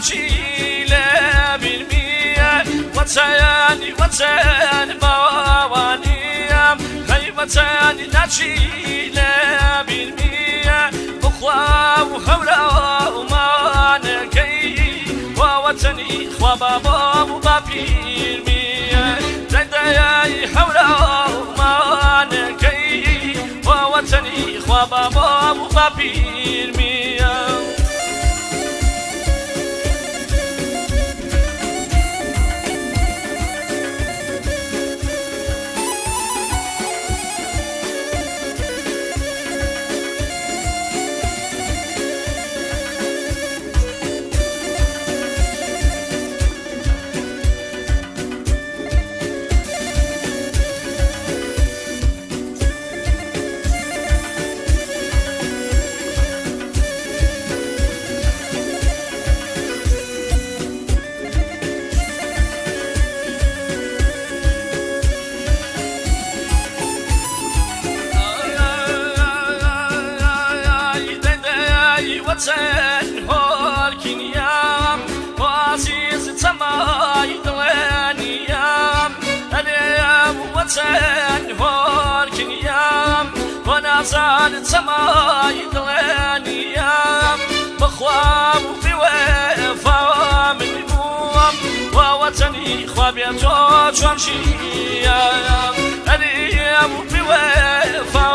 ناچی لە بیرمیە وەچەنی وەچەن باوانیم هەی وەچەنی ناچی لە بیرمیە بخوا و هەورامانەکەی واوەچەنی خوا بابا و باپیرمیە دەدەی هەورامانەکەی واوەچەنی خوا بابا و باپیرمیە. وەچەن هۆرکینیام وازیز چەمای دڵێنیام ئەرێم وەچەن هۆرکینیام بۆ نازان چەمای دڵێنیام بەخوا و بێوەفا من بووم واوەچەنی خوا بێ تۆ چۆن ژیام ئەرێم و بێوەفا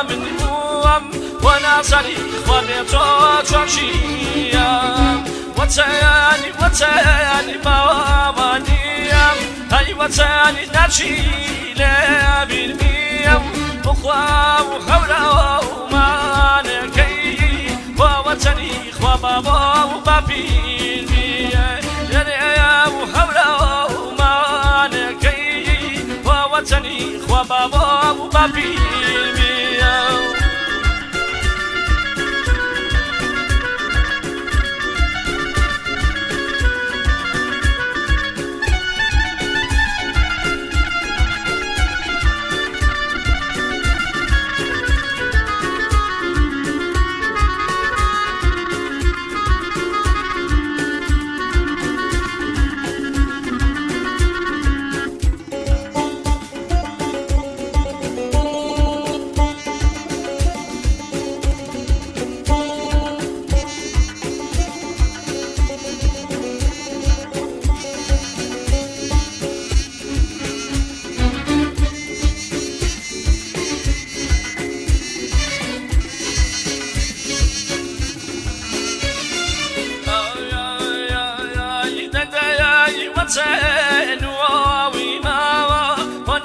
من بووم بۆ نازانی خوا بێ تۆ چۆن ژیام وەچەنی وەچەنی باوانیم هەی وەچەنی ناچی لێ بیرمیم بخوا و هەورامانەکەی واوەچەنی خوا بابا و باپیرمیە یەرێ و هەورامانەکەی واوەچەنی خوا بابا و باپیرمیە.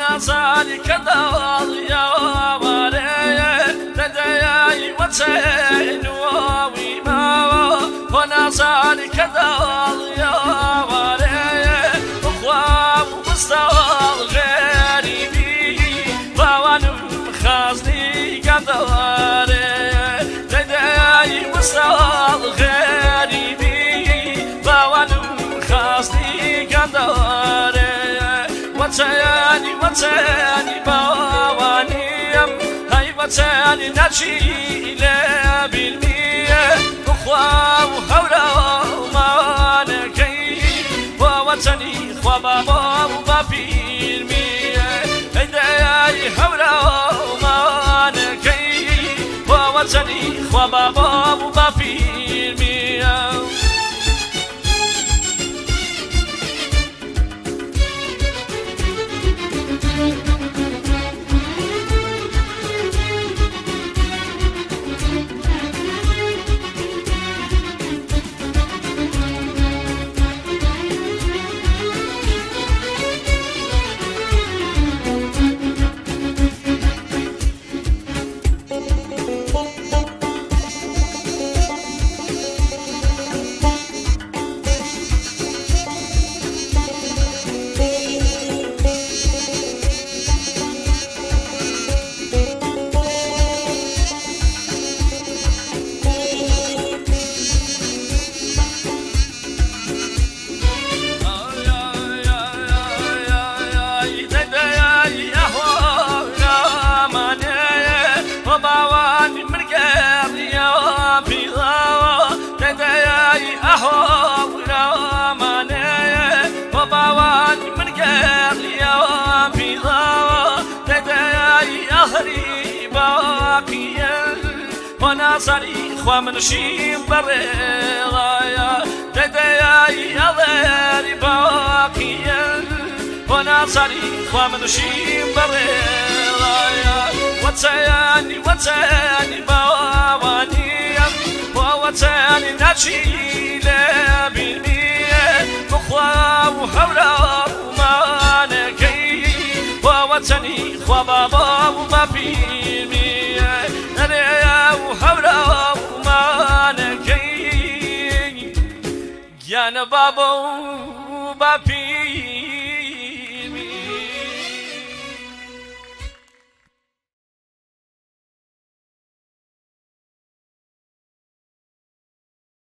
نازانی کە داڵیاوارێ دەدەی وەچەن واوی ماوە بۆ نازانی کە داڵیاوارێ بخوا و بستاڵ غەریبی باوانم خازنی گەندەوارێ دەدەی وساڵ غەریبی باوانم خازنی گەندەوارێ وەچەنی وەچەنی باوانیم هەی وەچەنی ناچی لێ بیرمیە بخوا و هەورامانەکەی واوەچەنی خوا بابا و باپیرمیە ئەی دەی هەورامانەکەی واوەچەنی خوا بابا و باپیرمیە. باقیە خوا نازانی خوا منشیم بەڕێڵایە دەدەیای ئەڵێری باقیە خوا نازانی خوا منشیم بەڕێڵایە وەچەیانی وەچەیانی باوانیم خوا وەچەیانی ناچی لێ بیرمیە بخوا و هەورا ومانەکەی خوا وەچەنی خوا بابا و باپیرمیە ئەرێ و هەورا ومانەکەی گیانە بابا و باپیرمیە.